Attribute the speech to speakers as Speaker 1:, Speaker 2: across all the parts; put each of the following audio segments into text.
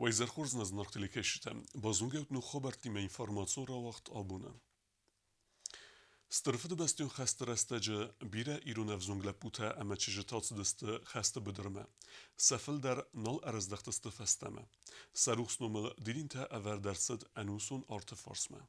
Speaker 1: Уӕ изӕр хорз нӕ зынаргъ телекӕсджытӕ! Базонгӕ ут ног хабӕрттимӕ информацион рауагъд абоны. Стыр Фыдыбӕстӕйон хӕсты рӕстӕджы бирӕ ирон ӕвзонг лӕппутӕ ӕмӕ чызджытӕ ацыдысты хӕсты быдырмӕ. Сӕ фылдӕр нал ӕрыздӕхтысты фӕстӕмӕ. Сӕ рухс номыл дидинтӕ ӕвӕрд ӕрцыд ӕнусон арты фарсмӕ.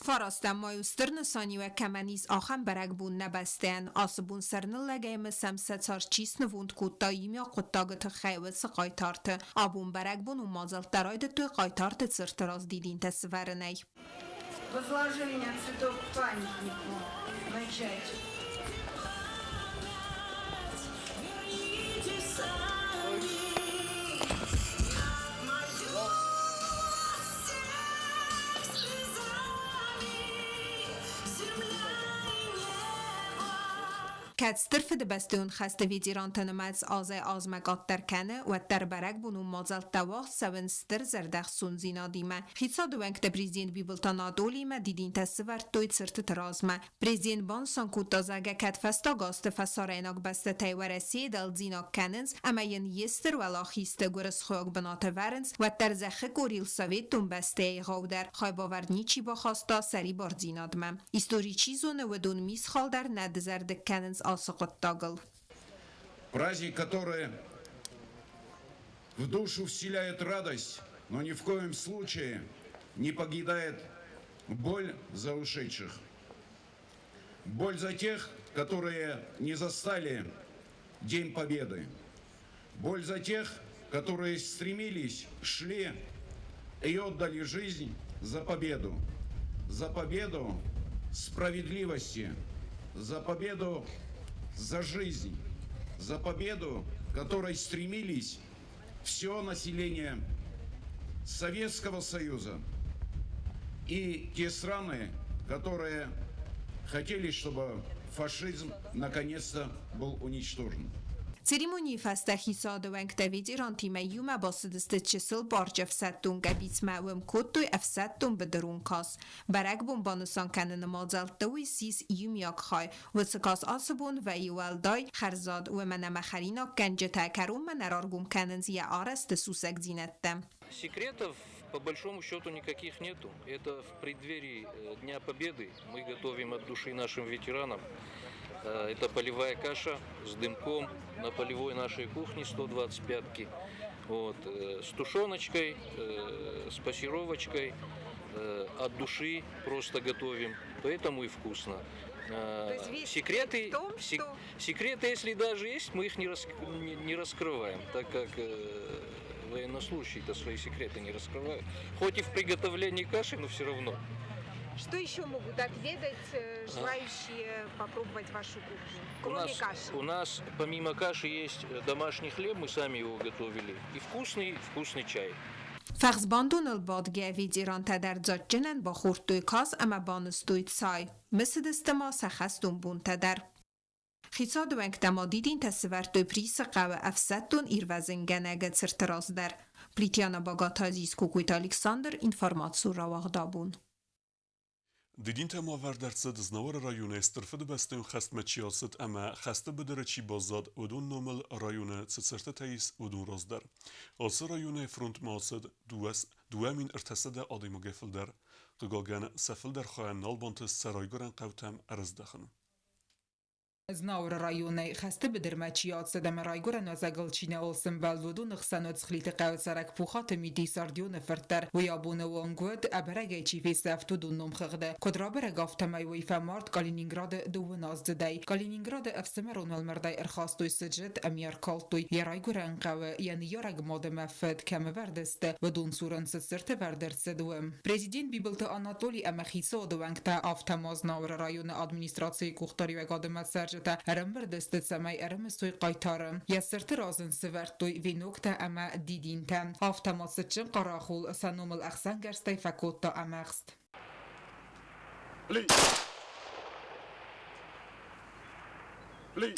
Speaker 2: Фарастӕм май у стыр нысаниуӕг кӕмӕн ис, ахӕм бӕрӕгбон нӕ бӕстӕйӕн. Ацы бон сӕрныллӕгӕй мысӕм, сӕ цард чи снывонд кодта иумиаг хъуыддагы тыххӕй, уыцы хъайтарты. Абон бӕрӕгбон у мадзӕлттӕ райдыдтой хъайтарты цырты раз дидинтӕ сывӕрынӕй.
Speaker 3: Возложение цветов к памятнику начать.
Speaker 2: Кӕд Стыр Фыдыбӕстӕйон хӕсты ветеранты нымӕц азӕй-азмӕ къаддӕр кӕны, уӕддӕр бӕрӕгбонон мадзӕлттӕ уагъд цӕуынц стыр зӕрдӕхцондзинадимӕ. Хицауады уӕнгтӕ президент Бибылты Анатолиимӕ дидинтӕ сывӕрдтой цыртыты размӕ. Президент банысан кодта, зӕгъгӕ, кӕд фӕстаг азты фӕсарӕйнаг бӕстӕтӕй Уӕрӕсейы дӕлдзинаг кӕнынц ӕмӕ йын йе стыр уӕлахизты гуырысхойаг бынаты вӕрынц, уӕддӕр зӕххы къорийыл советон бӕстӕйы егъаудӕр хайбавӕрд ничи бахаста сӕрибардзинадмӕ. Истори чи зоны, уыдон мисхал дӕр нӕ дызӕрдыг кӕнынц ацы хъуыддагыл.
Speaker 4: Праздник, который в душу вселяет радость, но ни в коем случае не покидает боль за ушедших. Боль за тех, которые не застали День Победы. Боль за тех, которые стремились, шли и отдали жизнь за победу. За победу справедливости, за победу за жизнь, за победу, которой стремились все население Советского Союза и те страны, которые хотели, чтобы фашизм наконец-то был уничтожен.
Speaker 2: Церемонийы фӕстӕ хицауады уӕнгтӕ ветерантимӕ иумӕ бацыдысты чысыл парчы ӕфсӕддон къӕбицмӕ, уым кодтой ӕфсӕддон быдырон кас. Бӕрӕгбон банысан кӕныны мадзӕлтты уый ссис иумиаг хай. Уыцы кас ацы бон вӕййы уӕлдай хӕрзад, уымӕн ӕмӕ хӕринаггӕнджытӕ кӕронмӕ нӕ раргом кӕнынц йӕ арӕзты сусӕгдзинӕдтӕ.
Speaker 5: Секретов по большому счету никаких нету. Это в преддверии Дня Победы мы готовим от души нашим ветеранам. Это полевая каша с дымком на полевой нашей кухне 125-ки. Вот, с тушеночкой, с пассировочкой, от души просто готовим, поэтому и вкусно.
Speaker 3: То есть весь
Speaker 5: Секреты,
Speaker 3: в том, что...
Speaker 5: секреты, если даже есть, мы их не раскрываем, так как военнослужащие-то свои секреты не раскрывают. Хоть и в приготовлении каши, но все равно.
Speaker 3: Что еще могут отведать желающие попробовать вашу кухню, кроме каши?
Speaker 5: У нас помимо каши есть домашний хлеб, мы сами его готовили, и вкусный, вкусный чай.
Speaker 2: Фӕхсбандоныл бадгӕ ветерантӕ дӕр дзаджджынӕн бахордтой кас ӕмӕ банызтой цай. Мысыдысты ма сӕ хӕстон бонтӕ дӕр. Хицауады уӕнгтӕ ма дидинтӕ сывӕрдтой Присы хъӕуы ӕфсӕддон ирвӕзынгӕнӕгы цырты раз дӕр. Плитьяна Багатазис, Кокойты Александр, информацион рауагъд абон.
Speaker 1: Дидинтӕ ма ӕвӕрд ӕрцыд Знауыры районӕй Стыр Фыдыбӕстӕйон хӕстмӕ чи ацыд ӕмӕ хӕсты быдыры чи баззад, уыдон номыл районы цы цыртытӕ ис, уыдон раздӕр. Ацы районӕй фронтмӕ ацыд 2300 адӕймагӕй фылдӕр. Хъыгагӕн, сӕ фылдӕр хайӕн нал бантыст сӕ райгуырӕн хъӕутӕм ӕрыздӕхын.
Speaker 6: Знауыры районӕй хӕсты быдырмӕ чи ацыд ӕмӕ райгуырӕн уӕзӕгыл чи нӕуал сӕмбӕлд, уыдоны хсӕн уыд Цхлиты хъӕуы цӕрӕг Пухаты Митийы Сардионы фырт дӕр. Уый абоны онг уыд, ӕбӕрӕгӕй чи фесӕфт, уыдон номхыгъды. Куыд рабӕрӕг, афтӕмӕй уый фӕмард Калининграды дыууыназдзыдӕй. Калининграды ӕфсымӕрон уӕлмӕрдӕй ӕрхастой сыджыт ӕмӕ йӕ ӕркалдтой йӕ райгуырӕн хъӕуы, йӕ ныййарӕг мад ӕмӕ фыд кӕм ӕвӕрд сты, уыдон цурын цы цырт ӕвӕрд ӕрцыд, уым. Президент Бибылты Анатоли ӕмӕ хицауады уӕнгтӕ, афтӕ ма Знауыры районы администрацийы къухдариуӕгадимӕ цӕрджытӕ ӕрӕмбырд сты, цӕмӕй ӕрымысой хъайтары. Йӕ цырты раз ын сывӕрдтой веноктӕ ӕмӕ дидинтӕ. Афтӕ ма цытджын хъарахъул сӕ номыл ӕхсӕнгӕрзтӕй фӕкодта ӕмӕхст.
Speaker 1: Ли! Ли!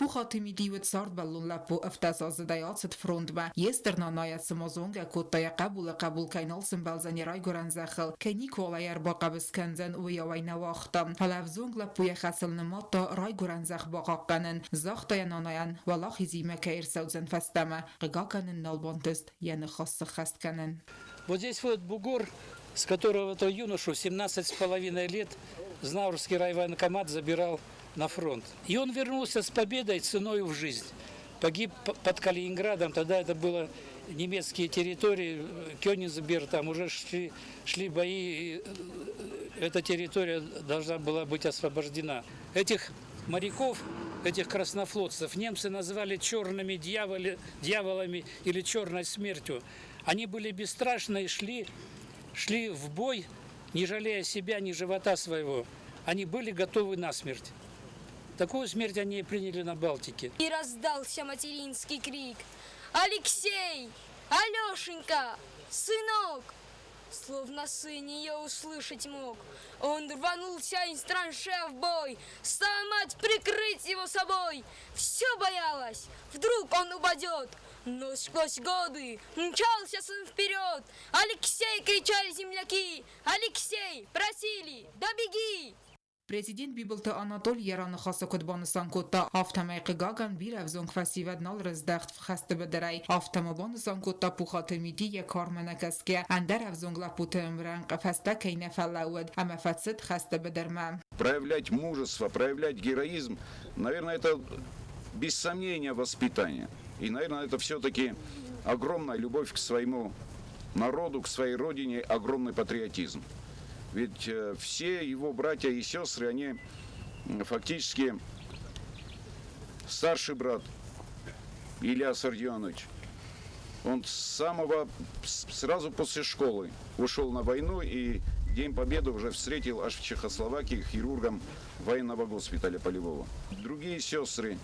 Speaker 6: Пухаты Миди уыд цардбӕллон лӕппу, ӕвдӕдзаздзыдӕй ацыд фронтмӕ. Йе стыр нанайӕ цыма зонгӕ кодта йӕ хъӕбулы хъӕбул кӕй нал сымбӕлдзӕн йӕ райгуырӕн зӕххыл, кӕй никуал ӕй ӕрбахъӕбыс кӕндзӕн, уыйау ӕй нӕ уагъта. Фӕлӕ ӕвзонг лӕппу йӕ хӕсыл нымадта райгуырӕн зӕхх бахъахъхъӕнын. Загъта йӕ нанайӕн, уӕлахизимӕ кӕй ӕрцӕудзӕн фӕстӕмӕ. Хъыгагӕн ын нал бантыст йӕ ныхас сыххӕст кӕнын.
Speaker 7: Вот здесь вот бугор, с которого этого юношу 17,5 лет Знаурский райвоенкомат забирал на фронт. И он вернулся с победой ценой в жизнь. Погиб под Калининградом, тогда это было немецкие территории, Кёнигсберг, там уже шли бои, и эта территория должна была быть освобождена. Этих моряков, этих краснофлотцев немцы называли черными дьяволами или черной смертью. Они были бесстрашны и шли в бой, не жалея себя, ни живота своего. Они были готовы на смерть. Такую смерть они приняли на Балтике.
Speaker 8: И раздался материнский крик. «Алексей! Алешенька! Сынок!» Словно сын ее услышать мог. Он рванулся из траншеи в бой, стала мать прикрыть его собой. Все боялась, вдруг он упадет. Но сквозь годы мчался сын вперед. «Алексей!» — кричали земляки. «Алексей!» — просили, «Да беги!»
Speaker 6: Президент Бибылты Анатоль йӕ раныхасы куыд банысан кодта, афтӕмӕй, хъыгагӕн, бирӕ ӕвзонг фӕсивӕд нал рыздӕхт хӕсты быдырӕй. Афтӕ ма банысан кодта Пухаты Мити йӕ кармӕ нӕ кӕсгӕ, ӕндӕр ӕвзонг лӕппуты ӕмрӕнхъ фӕстӕ кӕй нӕ фӕлӕууыд ӕмӕ фӕцыд хӕсты быдырмӕ.
Speaker 4: Проявлять мужество, проявлять героизм, наверное, это без сомнения воспитание. И, наверное, это все-таки огромная любовь к своему народу, к своей родине, огромный патриотизм. Ведь все его братья и сестры, они фактически старший брат Илья Сардионович, он сразу после школы ушел на войну и День Победы уже встретил аж в Чехословакии хирургом военного госпиталя полевого. Другие сестры,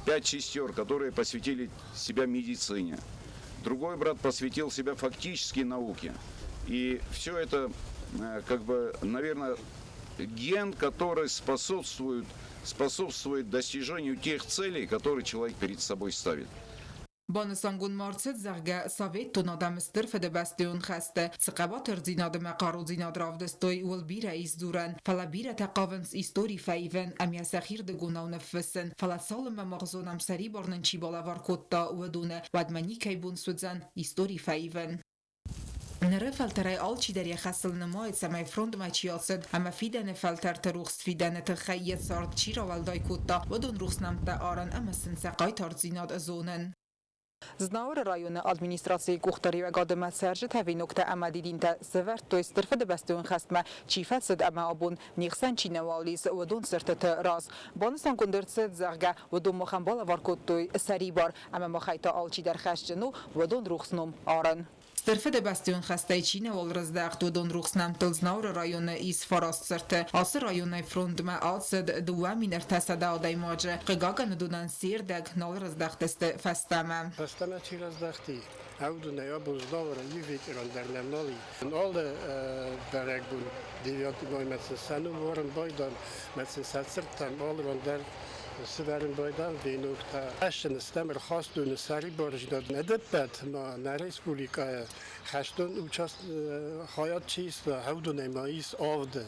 Speaker 4: 5 сестер, которые посвятили себя медицине. Другой брат посвятил себя фактически науке. И все это, как бы, наверное, ген, который способствует достижению тех целей, которые человек перед собой ставит.
Speaker 6: Банысангонд ма ӕрцыд, зӕгъгӕ, советон адӕм стыр Фыдыбӕстӕйон хӕсты цы хъӕбатырдзинад ӕмӕ хъарудзинад равдыстой, ууыл бирӕ ис дзурӕн. Фӕлӕ бирӕтӕ хъавынц истори фӕивын ӕмӕ сӕхирдыгонау ныффыссын. Фӕлӕ цалынмӕ мах зонӕм, сӕрибар нын чи балӕвар кодта, уыдоны, уӕдмӕ никӕй бон суыдзӕн истори фӕивын. Ныры фӕлтӕрӕй алчидӕр йӕ хӕсыл нымайы, цӕмӕй фронтмӕ чи ацыд ӕмӕ фидӕны фӕлтӕрты рухс фидӕны тыххӕй йӕ цард чи рауӕлдай кодта, уыдон рухс нӕмттӕ арын ӕмӕ сын сӕ хъайтардзинад зонын. Знауыры районы администрацийы къухдариуӕгады ма цӕрджытӕ веноктӕ ӕмӕ дидинтӕ сӕвӕрдтой Стыр Фыдыбӕстӕйон хӕстмӕ чи фӕцыд ӕмӕ абон не хсӕн чи нӕуал ис, уыдон цыртыты раз. Банысангонд ӕрцыд, зӕгъгӕ, уыдон махӕн балӕвар кодтой сӕрибар ӕмӕ махӕй та алчидӕр хӕсджын у уыдон рухс ном арын. Стыр Фыдыбӕстӕйон хӕстӕй чи нӕуал раздӕхт, уыдон рухс нӕмттыл Знауыры районы ис фараст цырты. Ацы районӕй фронтмӕ ацыд 2300 адӕймаджы. Хъыгагӕн, уыдонӕн се рдӕг нал раздӕхтысты фӕстӕмӕ.
Speaker 9: Фӕстӕмӕ чи раздӕхти, уыдонӕй абон Знауыры иу ветеран дӕр нӕм нал и. Алы бӕрӕгбон 9 маймӕ сын сӕ ном уарын байдам, мӕ сын сӕ цырттӕм алы ран дӕр сывӕрын байдам веноктӕ. Хӕссын стӕм ӕрхастон сӕрибарздзинад ӕдӕппӕт ма нӕ республикӕйы хӕстон хайад чи иста, уыдонӕй ма ис авды.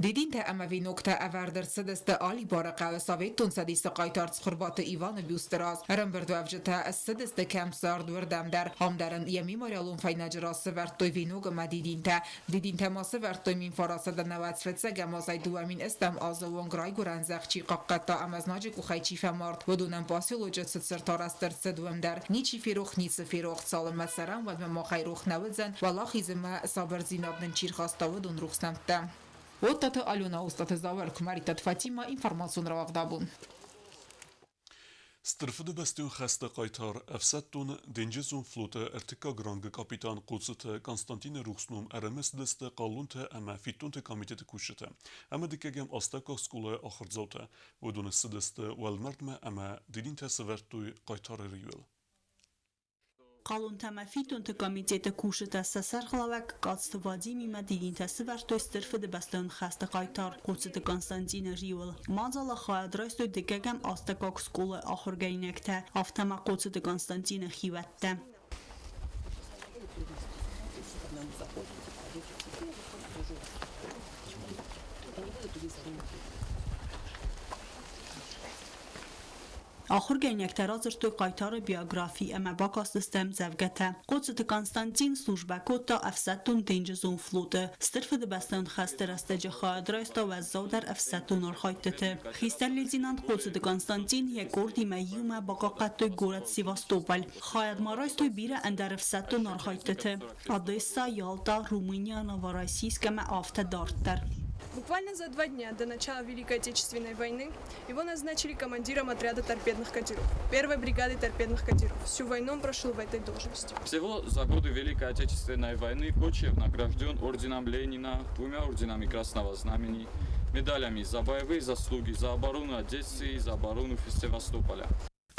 Speaker 6: Дидинтӕ ӕмӕ веноктӕ ӕвӕрд ӕрцыдысты Алибары хъӕуы Советон Цӕдисы хъайтар Цхуырбаты Иваны бюсты раз. Ӕрӕмбырдуӕвджытӕ ссыдысты кӕм цард, уырдӕм дӕр. Ам дӕр ын йӕ мемориалон фӕйнӕджы раз сӕвӕрдтой венок ӕмӕ дидинтӕ. Дидинтӕ ма сӕвӕрдтой 1990 фыццӕгӕм азӕй 2008 азы онг райгуырӕн зӕхх чи хъахъхъӕдта ӕмӕ знаджы къухӕй чи фӕмард, уыдонӕн поселочы цы цырт арӕзт ӕрцыд, уым дӕр. Ничи ферох, ницы ферох, цалынмӕ цӕрӕм, уӕдмӕ махӕй рох нӕ уыдзӕн, уӕлахизы сабырдзинад нын чи рхаста, уыдон рухс нӕмттӕ. Оттаты Алена, Остаты Зауыр, Куымӕридтаты Фатимӕ, информацион рауагъдабон.
Speaker 1: Стыр Фыдыбӕстӕйон хӕсты хъайтар ӕфсӕддон денджызон флоты ӕртыккаг рангы капитан Хъоцыты Константины рухс ном ӕрымысыдысты хъалонтӕ ӕмӕ фиддонты комитеты кусджытӕ ӕмӕ дыккӕгӕм астӕуккаг скъолайы ахуырдзаутӕ. Уыдоны ссыдысты уӕлмӕрдмӕ ӕмӕ дидинтӕ сӕвӕрдтой хъайтары риуыл.
Speaker 10: Хъалонтӕ ӕмӕ фиддонты комитеты кусджытӕ сӕ сӕргълӕууӕг Къадзты Вадимимӕ дидинтӕ сывӕрдтой Стыр Фыдыбӕстӕйон хӕсты хъайтар Хъоцыты Константины риуыл. Мадзалы хайад райстой дыккӕгӕм астӕуккаг скъолайы ахуыргӕнинӕгтӕ, афтӕ ма Хъоцыты Константины хиуӕттӕ. Ахуыргӕнинӕгтӕ радзырдтой хъайтары биографи ӕмӕ бакастысты ӕмдзӕвгӕтӕ. Хъоцыты Константин службӕ кодта ӕфсӕддон-денджызон флоты. Стыр Фыдыбӕстӕйон хӕсты рӕстӕджы хайад райста уӕззаудӕр ӕфсӕддон архайдтыты. Хистӕр лейтенант Хъоцыты Константин йӕ къордимӕ иумӕ бахъахъхъӕдтой горӕт Севастополь. Хайад ма райстой бирӕ ӕндӕр ӕфсӕддон архайдтыты. Одесса, Ялта, Румыния, Новороссийск ӕмӕ афтӕ дарддӕр.
Speaker 11: Буквально за 2 дня до начала Великой Отечественной войны его назначили командиром отряда торпедных катеров, первой бригады торпедных катеров. Всю войну он прошел в этой должности.
Speaker 12: Всего за годы Великой Отечественной войны Кочиев награжден орденом Ленина, двумя орденами Красного Знамени, медалями за боевые заслуги, за оборону Одессы и за оборону Севастополя.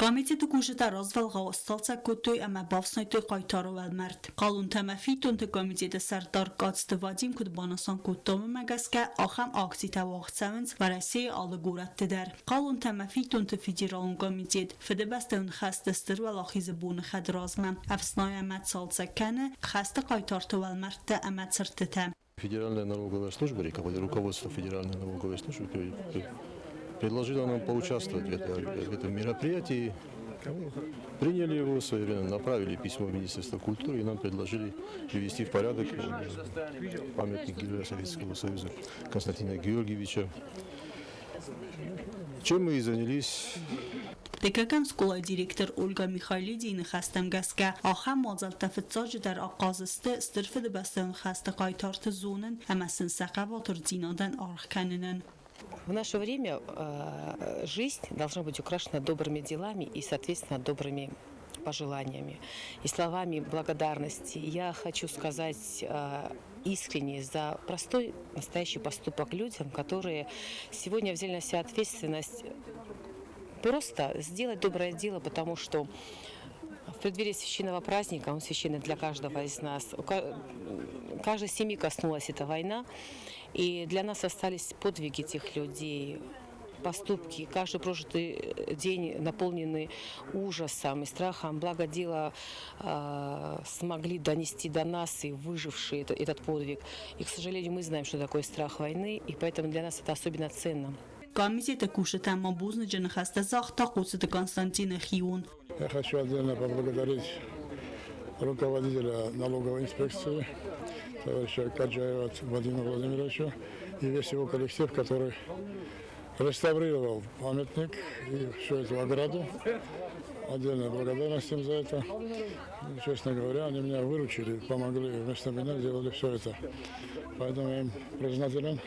Speaker 10: Комитеты кусджытӕ развӕлгъау сцалцӕг кодтой ӕмӕ бафснайдтой хъайтары уӕлмӕрд. Хъалонтӕ ӕмӕ фиддонты комитеты сӕрдар Къадзты Вадим куыд банысан кодта, уымӕ гӕсгӕ ахӕм акцитӕ уагъд цӕуынц Уӕрӕсейы алы горӕтты дӕр. Хъалонтӕ ӕмӕ фиддонты федералон комитет Фыдыбӕстӕйон хӕсты Стыр Уӕлахизы боны хӕдразмӕ ӕфснайы ӕмӕ цалцӕг кӕны хӕсты хъайтарты уӕлмӕрдтӕ ӕмӕ цыртытӕ.
Speaker 13: Федеральная налоговая служба, руководство Федеральной налоговой службы предложило нам поучаствовать в этом мероприятии. Приняли его своевременно, направили письмо в Министерство культуры и нам предложили привести в порядок памятник Героя Советского Союза Константина Георгиевича. Чем мы и занялись.
Speaker 10: Дыккӕгӕм скъолайы директор Ольга Михайлидийы ныхӕстӕм гӕсгӕ, ахӕм мадзӕлттӕ фыццаджыдӕр ахъаз сты Стыр Фыдыбӕстӕйон хӕсты хъайтарты зонын ӕмӕ сын сӕ хъӕбатырдзинадӕн аргъ кӕнынӕн.
Speaker 14: В наше время жизнь должна быть украшена добрыми делами и, соответственно, добрыми пожеланиями и словами благодарности. Я хочу сказать искренне за простой настоящий поступок людям, которые сегодня взяли на себя ответственность просто сделать доброе дело, потому что в преддверии священного праздника, он священный для каждого из нас, каждой семьи коснулась эта война, и для нас остались подвиги тех людей, поступки, каждый прожитый день наполненный ужасом и страхом. Благо дело смогли донести до нас и выжившие этот подвиг. И, к сожалению, мы знаем, что такое страх войны, и поэтому для нас это особенно ценно.
Speaker 10: Комитеты кусджытӕ ма бузныджы ныхӕстӕ загъта Хъоцыты Константины хион.
Speaker 15: Я хочу отдельно поблагодарить руководителя налоговой инспекции, товарища Каджаева Владимира Владимировича и весь его коллектив, который реставрировал памятник и всю эту ограду. Отдельная благодарность им за это. Честно говоря, они меня выручили, помогли, вместо меня сделали все это. Поэтому я им признателен.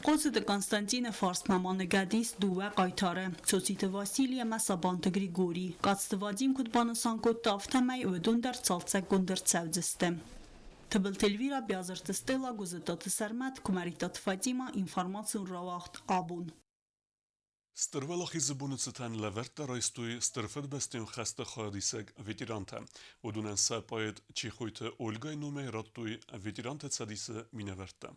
Speaker 10: Хъоцыты Константины фарсмӕ ма ныгӕд ис дыууӕ хъайтары, Цоциты Васили ӕмӕ Сабанты Григорий. Къадзты Вадим куыд банысан кодта, афтӕмӕй уыдон дӕр цалцӕггонд ӕрцӕудзысты. Тыбылты Эльвира, Биазырты Стелла, Гуызытаты Сӕрмӕт, Куымӕридтаты Фатимӕ, информацион рауагъд «Абон».
Speaker 1: Стыр Уӕлахизы боны цытӕн лӕвӕрттӕ райстой Стыр Фыдыбӕстӕйон хӕсты хайадисӕг ветерантӕ. Уыдонӕн сӕ поэт Чехойты Ольгайы номӕй радтой ветеранты цӕдисы минӕвӕрттӕ.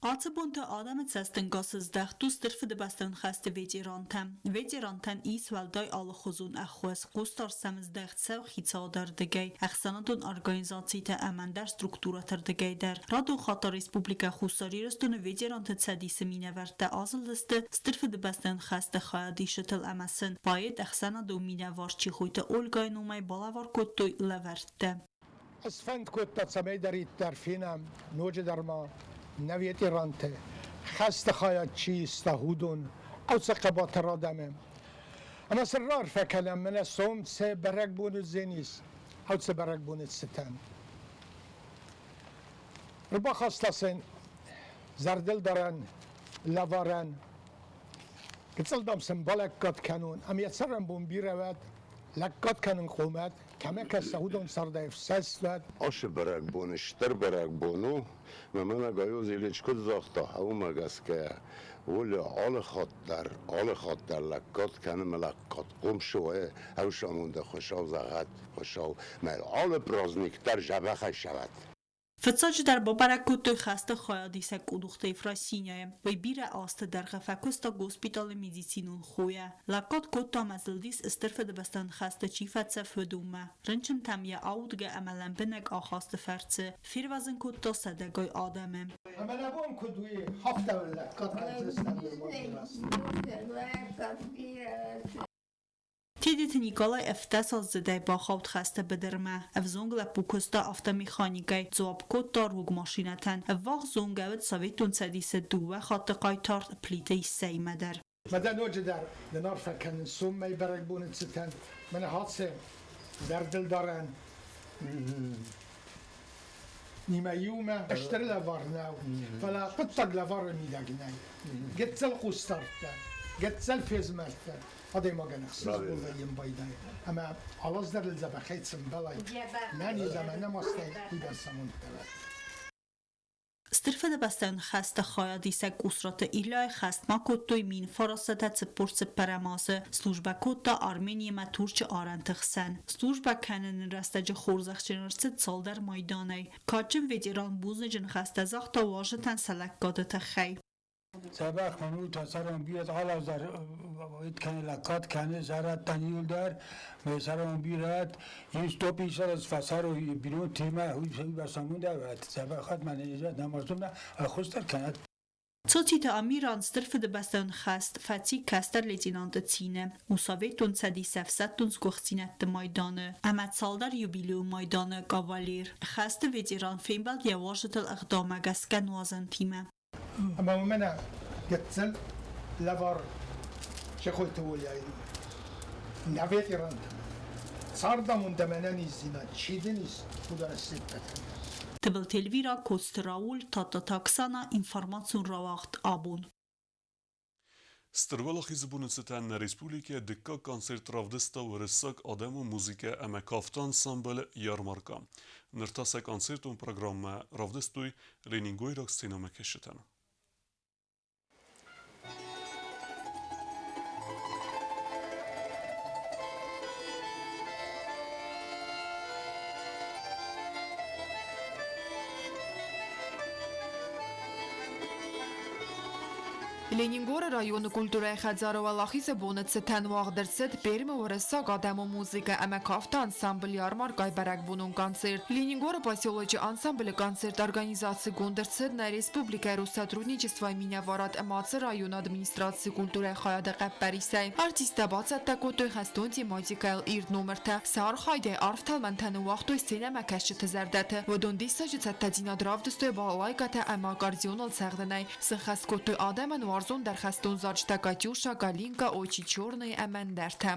Speaker 10: Ацы бонты адӕмы цӕстӕнгас здӕхт у Стыр Фыдыбӕстӕйон хӕсты ветерантӕм. Ветерантӕн ис уӕлдай алыхуызон ӕххуыс, хъусдард сӕм здӕхт цӕуы хицауады ӕрдыгӕй, ӕхсӕнадон организацитӕ ӕмӕ ӕндӕр структурӕты ӕрдыгӕй дӕр. Радон хатт Республикӕ Хуссар Ирыстоны ветеранты цӕдисы минӕвӕрттӕ азылдысты Стыр Фыдыбӕстӕйон хӕсты хайадисджытыл ӕмӕ сын поэт, ӕхсӕнадон минӕвар Чехойты Ольгайы номӕй балӕвар кодтой лӕвӕрттӕ.
Speaker 16: Сфӕнд кодта, цӕмӕйдӕриддӕр фенӕм ноджыдӕр ма нӕ ветеранты, хӕсты хайад чи иста, уыдон, ӕцӕг хъӕбатыр адӕмы. Ӕмӕ сын раарфӕ кӕнӕм, мӕнӕ сом цы бӕрӕгбон уыдзӕнис, ӕцы бӕрӕгбоны цытӕн. Ӕрбахаста сын зӕрдылдарӕн лӕварӕн. Гыццыл, дам, сын балӕггад кӕнон, ӕмӕ йӕ цӕрӕнбон бирӕ уӕд. Лӕггад кӕнын хъомад, кӕмӕ кӕса, уыдон цардӕй ӕфсӕст уӕд.
Speaker 17: Ацы бӕрӕгбон стыр бӕрӕгбон у, ӕмӕ мӕнӕ Гайоз Ильич куыд загъта, уымӕ гӕсгӕ Оля алы хатт дӕр, алы хатт дӕр лӕггад кӕны мӕ лӕггадхъом суы, ӕвсамонды Хуыцау зӕгъӕд, Хуыцау мӕ алы праздник дӕр дзӕбӕхӕй сӕвӕд.
Speaker 10: Фыццаджыдӕр бабӕрӕг кодтой хӕсты хайадисӕг Къудухты Ефросиняйы. Уый бирӕ азты дӕргъы фӕкуыста госпиталы медицинон хойӕ. Лӕггад кодта ӕмӕ зылдис Стыр Фыдыбӕстӕйон хӕсты чи фӕцӕф, уыдонмӕ. Рынчынтӕм йӕ аудгӕ ӕмӕ лӕмбынӕг ахасты фӕрцы фервӕзын кодта сӕдӕгай адӕмы.
Speaker 16: Ӕмӕ нӕ бон куыд у афтӕ лӕггад кӕндзыстӕм
Speaker 10: Тедеты Николай ӕвддӕсаздзыдӕй бахауд хӕсты быдырмӕ. Ӕвзонг лӕппу куыста автомеханикӕй, дзуапп кодта рог машинӕтӕн. Ӕввахс зонгӕ уыд Советон Цӕдисы дыууӕ хатты хъайтар Плиты Иссӕимӕ дӕр.
Speaker 16: Мадӕ ноджыдӕр дын арфӕ кӕнын соммӕй бӕрӕгбоны цытӕн. Мӕнӕ хатсе зӕрдылдарӕн нимӕ иумӕ стыр лӕвар нӕу, фӕлӕ хъуыддаг лӕвары мидӕг нӕй. Гыццыл хъусдардтӕ, гыццыл фезмӕлдтӕ адӕймагӕн ӕхсызгон вӕййын байдайы ӕмӕ алаз дӕр ыл дзӕбӕхӕй цымбӕлай, нӕ низ ӕмӕ нӕ мастӕй уыйбӕрц амондтӕ уӕд.
Speaker 10: Стыр Фыдыбӕстӕйон хӕсты хайадисӕг Къусраты Ильяйы хӕст ма кодтой 1944 азы. Службӕ кодта Армениимӕ Турчы арӕнты хсӕн. Службӕ кӕныны рӕстӕджы хорзӕхджын ӕрцыд цалдӕр майданӕй. Кадджын ветеран бузныджы ныхӕстӕ загъта уазджытӕн сӕ лӕггады тыххӕй.
Speaker 18: Дзӕбӕх мӕнутӕ цӕрӕн бирӕ алазар кӕны лӕггад кӕны зӕрӕдтӕн иуылдӕр. Мӕ цӕрӕн бирӕ ис топи сӕрӕз фӕцӕрой бинонтимӕ уый бацамондӕвӕд дзӕбӕхӕд мӕ намазтонмӕ ӕххуыс дӕр кӕнӕд.
Speaker 10: Цоциты Амиран Стыр Фыдыбӕстӕйон хӕст фӕци кӕстӕр лейтенанты цины, у Советон Цӕдисы ӕфсӕддон сгуыхтдзинӕдты майданы ӕмӕ цалдӕр юбилейон майданы кавалер. Хӕсты ветеран фембӕлд йӕ уазджытыл ӕгъдаумӕ гӕсгӕ нуазӕнтимӕ.
Speaker 16: Ӕмӕ уымӕн гыццыл лӕвар Чехойты Оляйы нӕ ветерантӕн цардамонд ӕмӕ ӕнӕниздзинад чи дын ис, уыдон се ппӕтӕн.
Speaker 10: Тыбылты Эльвира, Коцты Рауль, Тадтаты Оксана, информацион рауагъд «Абон».
Speaker 1: Стыр Уӕлахизы боны цытӕн нӕ республикӕйы дыккаг концерт равдыста уырыссаг адӕмон музыкӕ ӕмӕ кафты ансамбль «Ярмарка». Ныр та сӕ концертон программӕ равдыстой ленингойраг сценӕмӕкӕсджытӕн.
Speaker 6: Ленингоры районы культурӕйы хӕдзары Уӕлахизы боны цытӕн уагъд ӕрцыд Пермы уырыссаг адӕмон музыкӕ ӕмӕ кафты ансамбль «Ярмаркайы» бӕрӕгбонон концерт. Ленингоры поселочы ансамблы концерт организацигонд ӕрцыд нӕ республикӕйы Россотрудничествойы минӕварад ӕмӕ ацы районы администрацийы культурӕйы хайады хъӕппӕрисӕй. Артисттӕ бацӕттӕ кодтой хӕстон тематикӕйыл ирд номыртӕ. Сӕ архайдӕй арф тӕлмӕнтӕ ныууагътой сценӕмӕкӕсджыты зӕрдӕты. Уыдон диссаджы цӕттӕдзинад равдыстой балалайкӕтӕ ӕмӕ аккордеоныл цӕгъдынӕй. Сыххӕст кодтой адӕмӕн уарзондӕр хӕстон зарджытӕ Катюша, Калинка, Очи черные ӕмӕ ӕндӕртӕ.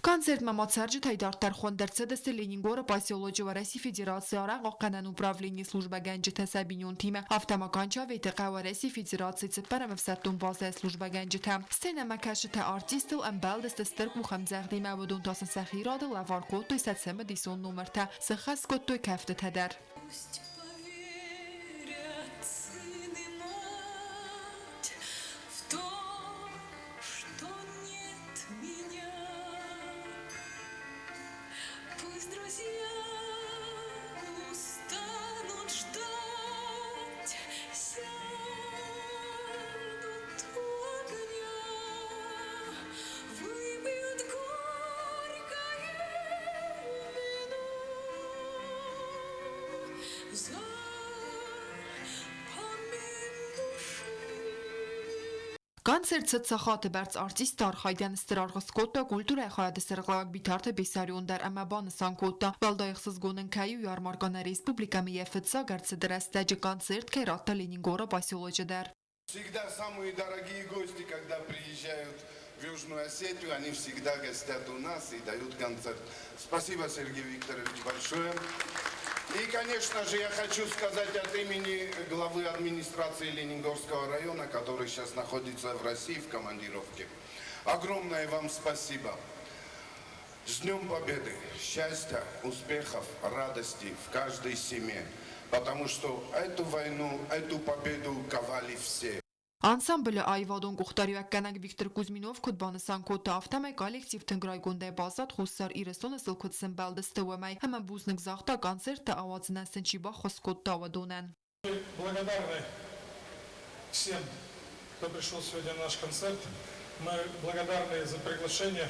Speaker 6: Концертмӕ ма цӕрджытӕй дарддӕр хуынд ӕрцыдысты Ленингоры поселочы Уӕрӕсейы Федерацийы арӕнхъахъхъӕнӕн управленийы службӕгӕнджытӕ сӕ бинонтимӕ, афтӕ ма Канчаветы хъӕуы Уӕрӕсейы Федерацийы цыппӕрӕм ӕфсӕддон базӕйы службӕгӕнджытӕ. Сценӕмӕкӕсджытӕ артисттыл ӕмбӕлдысты стыр къухӕмдзӕгъдимӕ, уыдон та сын сӕхи рады лӕвар кодтой сӕ цымыдисон номыртӕ, сыххӕст кодтой кӕфтытӕ дӕр.
Speaker 19: Пусть поверят сын и мать в то, что нет меня. Пусть друзья устанут ждать, сядут у огня, выпьют горькое вино.
Speaker 20: Концерт цыд сахаты бӕрц. Артистты архайдӕн стыр аргъ скодта культурӕйы хайады сӕргълӕууӕг Битарты Бессарион дӕр ӕмӕ банысан кодта, уӕлдай ӕхсызгон ын кӕй у, ярмаркӕ нӕ республикӕмӕ йӕ фыццаг ӕрцыды рӕстӕджы концерт кӕй радта Ленингоры поселочы дӕр.
Speaker 21: Всегда самые дорогие гости, когда приезжают в Южную Осетию, они всегда гостят у нас и дают концерт. Спасибо, Сергей Викторович, большое. И, конечно же, я хочу сказать от имени главы администрации Ленингорского района, который сейчас находится в России в командировке. Огромное вам спасибо. С Днем Победы! Счастья, успехов, радости в каждой семье. Потому что эту войну, эту победу ковали все.
Speaker 20: Ансамблы аивадон къухдариуӕггӕнӕг Виктор Кузьминов куыд банысан кодта, афтӕмӕй коллектив тынг райгондӕй баззад Хуссар Ирыстоны сыл куыд сӕмбӕлдысты, уымӕй ӕмӕ бузныг загъта, концерттӕ ауадзынӕн сын чи баххуыс кодта, уыдонӕн.
Speaker 22: Благодарны всем, кто пришел сегодня на наш концерт. Мы благодарны за приглашение,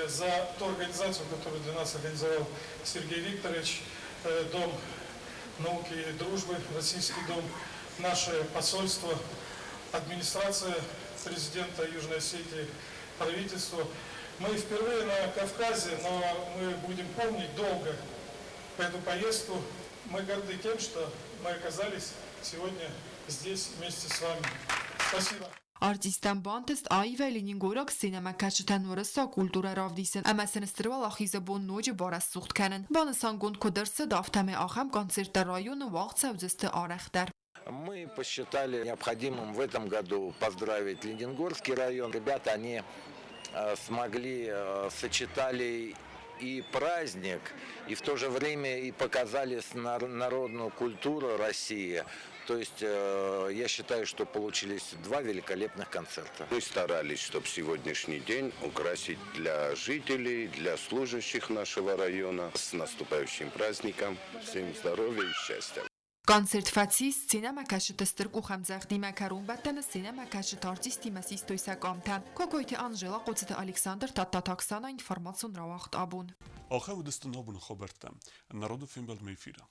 Speaker 22: за ту организацию, которую для нас организовал Сергей Викторович, Дом науки и дружбы, Российский дом, наше посольство, администрация президента Южной Осетии, правительство. Мы впервые на Кавказе, но мы будем помнить долго эту поездку. Мы горды тем, что мы оказались сегодня здесь вместе с вами. Спасибо.
Speaker 20: Артисттӕн бантыст аивӕй ленингойраг сценӕмӕкӕсджытӕн уырыссаг культурӕ равдисын ӕмӕ сын Стыр Уӕлахизы бон ноджы барӕсугъд кӕнын. Банысангонд куыд ӕрцыд, афтӕмӕй ахӕм концерттӕ районы уагъд цӕудзысты арӕхдӕр.
Speaker 23: Мы посчитали необходимым в этом году поздравить Ленингорский район. Ребята, они смогли, сочетали и праздник, и в то же время и показали народную культуру России. То есть я считаю, что получились два великолепных концерта.
Speaker 17: Мы старались, чтобы сегодняшний день украсить для жителей, для служащих нашего района. С наступающим праздником! Всем здоровья и счастья!
Speaker 20: Концерт фӕцис сценӕмӕкӕсджыты стыр къухӕмдзӕгъдимӕ, кӕронбӕттӕны сценӕмӕкӕсджыты артисттимӕ систой сӕ къамтӕ. Кокойты Анжела, Хъоцыты Александр, Тадтаты Оксана, информацион рауагъд Абон.
Speaker 1: Ахӕм уыдысты нӕ абоны хабӕрттӕ. Народы фембӕлдмӕ эфиры.